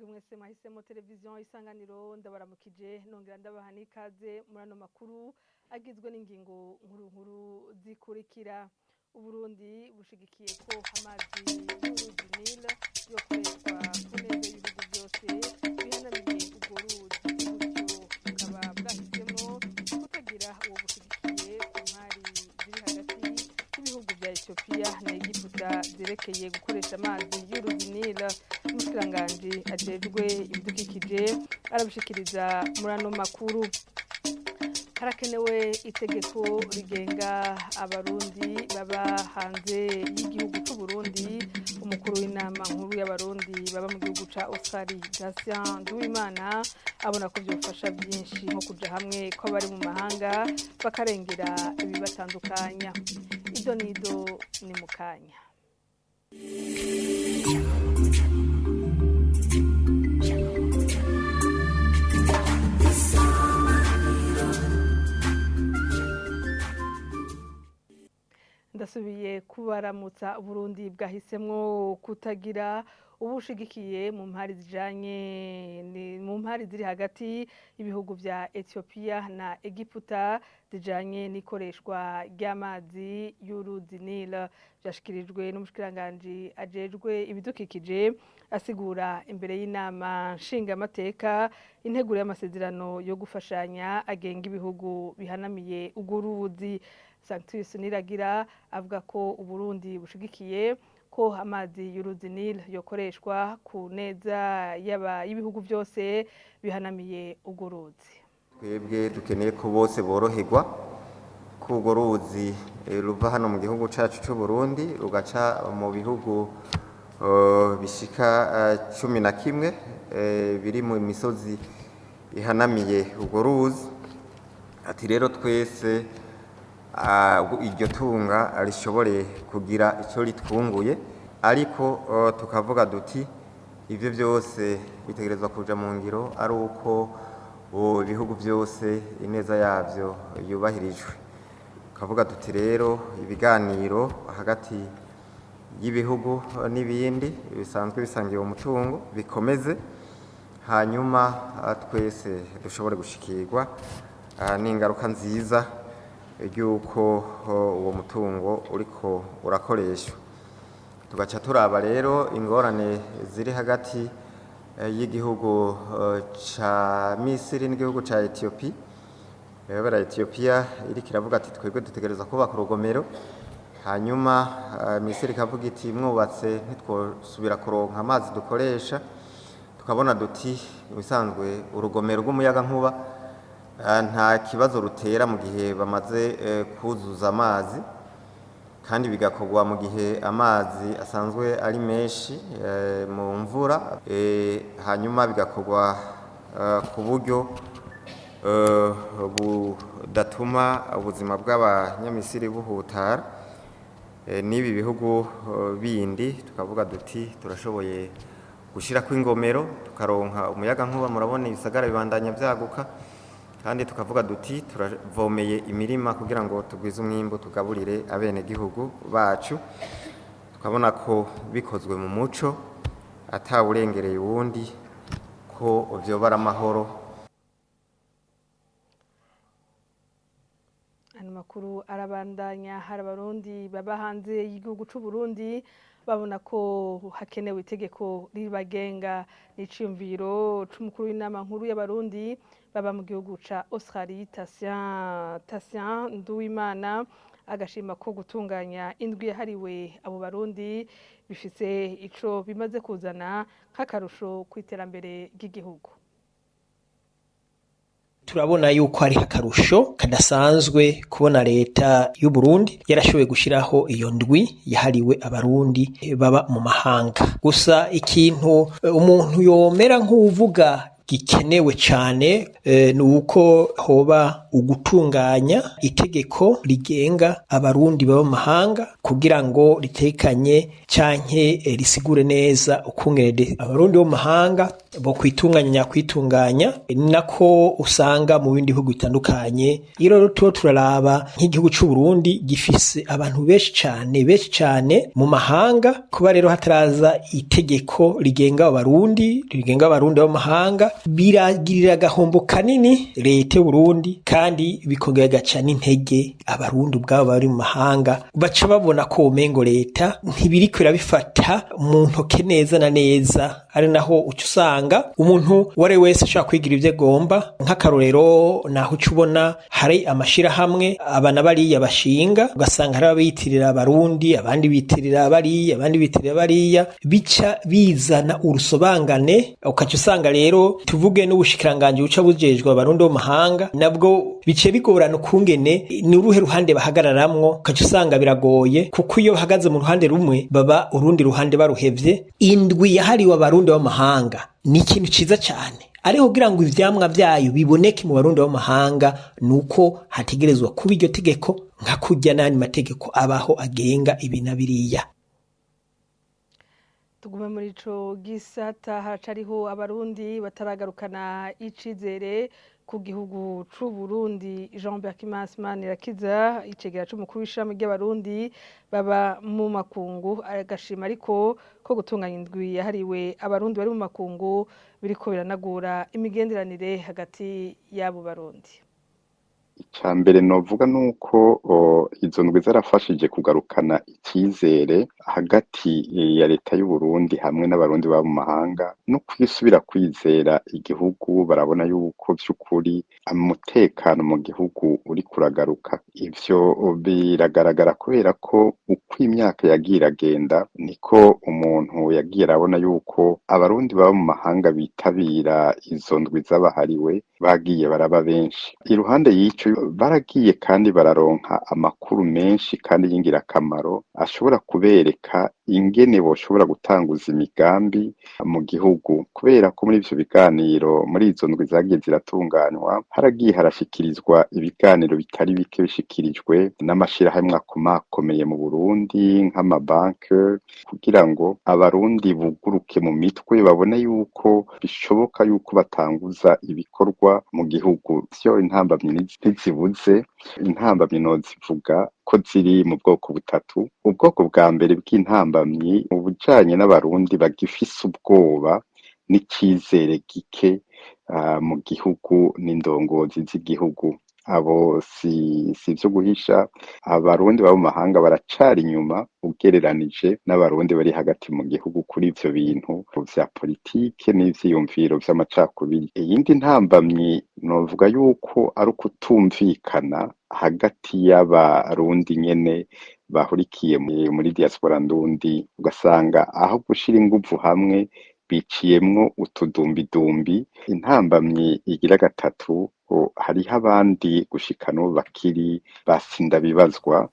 Mwese mwahisemo televiziyo Isanganiro, ndabaramukije nongera ndabaha n'ikaze muri ano makuru agizwe n'ingingo nkuru nkuru zikurikira: Uburundi bushigikiye ko amazi y'uruzi Nile yokoreshwa ku neza y'ibihugu byose bihanamiye urwo ruzi, gutyo bukaba bwahisemo kutagira uwo bushigikiye ku mpari ziri hagati y'ibihugu bya Ethiopia na Egiputa zerekeye gukoresha amazi y'uruzi Nile. Umushikiranganji ajejwe ibidukikije arabishikiriza muri ano makuru. Harakenewe itegeko rigenga Abarundi baba hanze y'igihugu c'u Burundi. Umukuru w'Inama Nkuru y'Abarundi baba mu gihugu ca Australie, Gratien Nduwimana, abona ko vyofasha vyinshi, nko kuja hamwe kw'abari mu mahanga bakarengera ibibatandukanya. Ido nido ni mukanya. Ndasubiye kubaramutsa. Burundi bwahisemwo kutagira ubushigikiye mu mpari zijanye mu mpari ziri hagati y'ibihugu vya Ethiopia na Egiputa zijanye n'ikoreshwa ry'amazi y'uruzi Nile. Vyashikirijwe n'umushikiranganji ajejwe ibidukikije asigura imbere y'Inama Nshingamateka integuro y'amasezerano yo gufashanya agenga ibihugu bihanamiye urwo ruzi. Sanctus Niragira avuga ko Uburundi bushigikiye ko amazi y'uruzi Nile yokoreshwa ku neza y'ibihugu byose bihanamiye urwo ruzi. Twebwe dukeneye ko bose boroherwa, ko urwo ruzi ruva hano mu gihugu cacu c'u Burundi rugaca mu bihugu bishika 11 biri mu misozi ihanamiye urwo ruzi. Ati rero twese iryo tunga rishobore kugira icyo ritwunguye, ariko tukavuga duti ibyo byose bitegerezwa kuja mu ngiro ari uko ibihugu byose ineza yabyo yubahirijwe. Tukavuga duti rero ibiganiro hagati y'ibihugu n'ibindi bisanzwe bisangiye umutungo bikomeze, hanyuma twese dushobore gushikirwa n'ingaruka nziza ry'uko uwo mutungo uriko urakoreshwa. Tugaca turaba rero ingorane ziri hagati y'igihugu ca Misiri n'igihugu ca Ethiopia. Bara Ethiopia iriko iravuga ati twebwe dutegereza kubaka urugomero, hanyuma Misiri ikavuga iti mwubatse ntitwosubira kuronka amazi dukoresha. Tukabona duti ubusanzwe urugomero rw'umuyagankuba nta kibazo rutera mu gihe bamaze kuzuza amazi, kandi bigakorwa mu gihe amazi asanzwe ari menshi mu mvura, hanyuma bigakorwa ku buryo budatuma ubuzima bw'Abanyamisiri buhutara. N'ibi bihugu bindi tukavuga duti turashoboye gushyirako ingomero tukaronka umuyagankuba. Murabona ibisagara bibandanya byaguka, kandi tukavuga duti turavomeye imirima kugira ngo tugwize umwimbu, tugaburire abenegihugu bacu. Tukabona ko bikozwe mu muco, atawurengereye uwundi, ko vyobara amahoro. Ano makuru arabandanya. Hari Abarundi baba hanze y'igihugu c'u Burundi babona ko hakenewe itegeko ribagenga. N'iciyumviro c'umukuru w'Inama Nkuru y'Abarundi baba mu gihugu ca Australie, Tatien Nduwimana, agashima ko gutunganya indwi yahariwe abo Barundi bifise ico bimaze kuzana nk'akarusho kw'iterambere ry'igihugu. Turabona yuko hari akarusho kadasanzwe kubona leta y'u Burundi yarashoboye gushiraho iyo ndwi yahariwe Abarundi baba mu mahanga. Gusa ikintu umuntu yomera nk'uvuga gikenewe cane ni uko hoba ugutunganya itegeko rigenga Abarundi baba mu mahanga, kugira ngo ritekanye canke risigure neza ukungene abarundi bo mu mahanga Bo kwitunganya kwitunganya nako usanga mu bindi bihugu bitandukanye. Iyo rero tuba turaraba nk'igihugu c'u Burundi gifise abantu benshi cane, benshi cane mu mahanga, kuba rero hataraza itegeko rigenga abarundi, rigenga abarundi bo mu mahanga, biragirira agahombo kanini leta y'u Burundi, kandi bikongera gaca n'intege abarundi ubwabo bari mu mahanga, baca babona ko umengo leta ntibiriko irabifata mu ntoke neza na neza. Ari naho uca usanga umuntu uwari wese ashobora kwigira ivyo agomba. Nk'akarorero, naho uca ubona hari amashirahamwe aba na bariya bashinga, ugasanga hari abiyitirira abarundi, abandi bitirira bariya, abandi bitirira bariya, bica bizana urusobangane. Ukaca usanga rero, tuvuge n'ubushikiranganji buca bujejwe abarundi bo mahanga, nabwo bice bigorana ukungene ni uruhe ruhande bahagararamwo. Ukaca usanga biragoye, kuko iyo bahagaze mu ruhande rumwe baba urundi ruhande baruhevye. Indwi yahariwe abarundi b'amahanga ni ikintu ciza cane, ariko kugira ngo ivyamwa vyayo biboneke mu barundi b'amahanga nuko hategerezwa kuba iryo tegeko, nka kurya n'ayandi mategeko abaho agenga ibi na biriya. Tugume muri ico gisata. Haracariho abarundi bataragarukana icizere ku gihugu c'u Burundi. Jean Berkimas Manirakiza, icegera c'umukuru w'ishirahamwe ry'abarundi baba mu makungu, agashima ariko ko gutunganya indwi yahariwe abarundi bari mu makungu biriko biranagura imigenderanire hagati y'abo barundi. Icya mbere novuga nuko izo ndwi zarafashije kugarukana icyizere hagati ya leta y'u Burundi hamwe n'abarundi baba mu mahanga, no kwisubira kwizera igihugu. Barabona yuko vy'ukuri umutekano mu gihugu uri kuragaruka. Ivyo biragaragara kubera ko uko imyaka yagiye iragenda niko umuntu yagiye arabona yuko abarundi baba mu mahanga bitabira izo ndwi z'abahariwe bagiye baraba benshi. Iruhande y'ico, baragiye kandi bararonka amakuru menshi kandi y'ingirakamaro ashobora kubereka ingene boshobora gutanguza imigambi mu gihugu, kubera ko muri ivyo biganiro, muri izo ndwi zagiye ziratunganywa, haragiye harashikirizwa ibiganiro bitari bike bishikirijwe n'amashirahamwe akomakomeye mu Burundi nk'amabanke, kugira ngo abarundi buguruke mu mitwe babone yuko bishoboka yuko batanguza ibikorwa mu gihugu. Vyo intambamyi ntizibuze. Intambamyi nozivuga ko ziri mu bwoko butatu. Ubwoko bwa mbere bw'intambamyi mu bujanye n'abarundi bagifise ubwoba n'icizere gike mu gihugu n'indongozi z'igihugu. Abo si ivyo guhisha, abarundi baba mu mahanga baracari inyuma ugereranije n'abarundi bari hagati mu gihugu kuri ivyo bintu vya politike n'ivyiyumviro vy'amacakubiri. Iyindi ntambamyi novuga yuko ari ukutumvikana hagati y'abarundi nyene bahurikiye muri diaspora ndundi, ugasanga aho gushira inguvu hamwe biciyemwo utudumbidumbi. Intambamyi igira gatatu, hariho abandi gushika n'ubu bakiri basindabibazwa.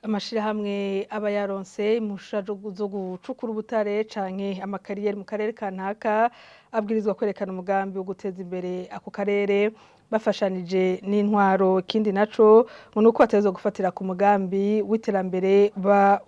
Amashirahamwe aba yaronse impusha zo gucukura ubutare canke amakariyeri mu karere kanaka abwirizwa kwerekana umugambi wo guteza imbere ako karere bafashanije n'intwaro. Ikindi naco ngo nuko bategerezwa gufatira ku mugambi w'iterambere ba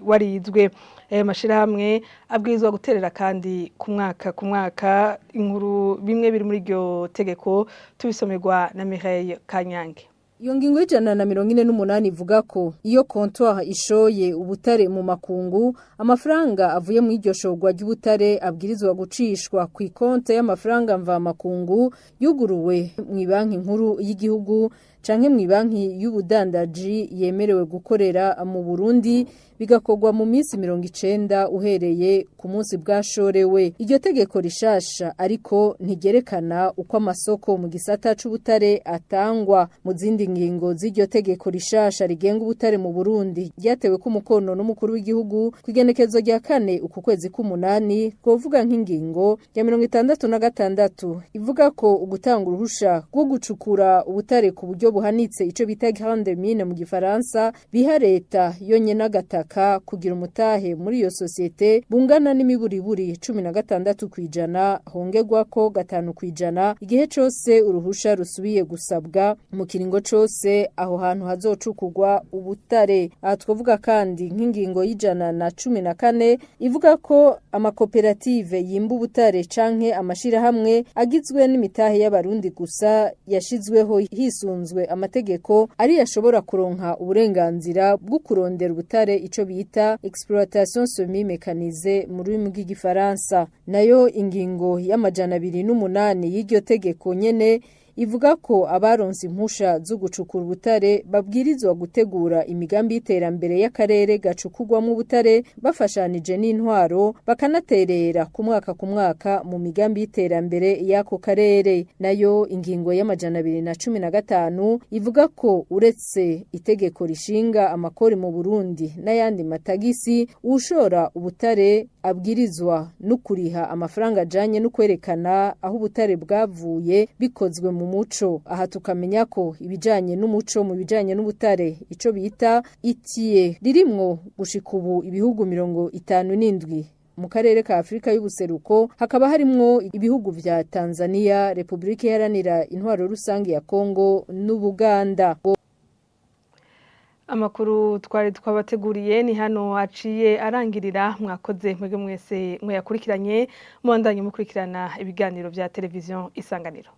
warizwe. Ayo mashirahamwe abwirizwa guterera kandi ku mwaka ku mwaka. Inkuru bimwe biri muri iryo tegeko tubisomerwa na Mireille Kanyange. Iyo ngingo y'148 ivuga ko iyo comptoir ishoye ubutare mu makungu, amafaranga avuye mu iryo shorwa ry'ubutare abwirizwa gucishwa ku ikonte y'amafaranga mvamakungu yuguruwe mu banki nkuru y'igihugu canke mu banki y'ubudandaji yemerewe gukorera mu Burundi, bigakorwa mu minsi 90 uhereye ku munsi bwashorewe. Iryo tegeko rishasha ariko ntigerekana uko amasoko mu gisata c'ubutare atangwa. Mu zindi ngingo z'iryo tegeko rishasha rigenga ubutare mu Burundi ryatewe ku mukono n'umukuru w'igihugu ku igenekerezo rya 4 uku kwezi k'umunani, twovuga nk'ingingo ya 66 ivuga ko ugutanga uruhusha rwo gucukura ubutare ku buryo buhanitse, ico bita grande mine mu gifaransa, biha leta yonyene agataka kugira umutahe muri iyo sosiyete bungana n'imiburiburi 16%, hongerwako 5% igihe cose uruhusha rusubiye gusabwa mu kiringo cose aho hantu hazocukurwa ubutare. Aha twavuga kandi nk'ingingo y'114 ivuga ko amakoperative yimba ubutare canke amashirahamwe agizwe n'imitahe y'abarundi gusa yashizweho hisunzwe amategeko ari yashobora kuronka uburenganzira bwo kurondera ubutare, ico bita exploitation semi mécanisée mu rurimi rw'igifaransa. Nayo ingingo y'208 y'iryo tegeko nyene ivuga ko abaronse impusha zo gucukura ubutare babwirizwa gutegura imigambi y'iterambere y'akarere gacukurwamo ubutare bafashanije n'intwaro, bakanaterera ku mwaka ku mwaka mu migambi y'iterambere y'ako karere. Nayo ingingo y'215 ivuga ko uretse itegeko rishinga amakori mu Burundi n'ayandi matagisi, ushora ubutare abwirizwa no kuriha amafaranga ajanye no kwerekana aho ubutare bwavuye bikozwe mu muco. Aha tukamenya ko ibijanye n'umuco mu bijanye n'ubutare, ico bita ITIE, ririmwo gushika ubu ibihugu 57 mu karere ka Afrika y'ubuseruko, hakaba harimwo ibihugu vya Tanzania, Republika Iharanira Intwaro Rusange ya Kongo n'Ubuganda. Amakuru twari twabateguriye ni hano aciye arangirira. Mwakoze mwebwe mwese mwayakurikiranye. Mubandanye mukurikirana ibiganiro vya televiziyo Isanganiro.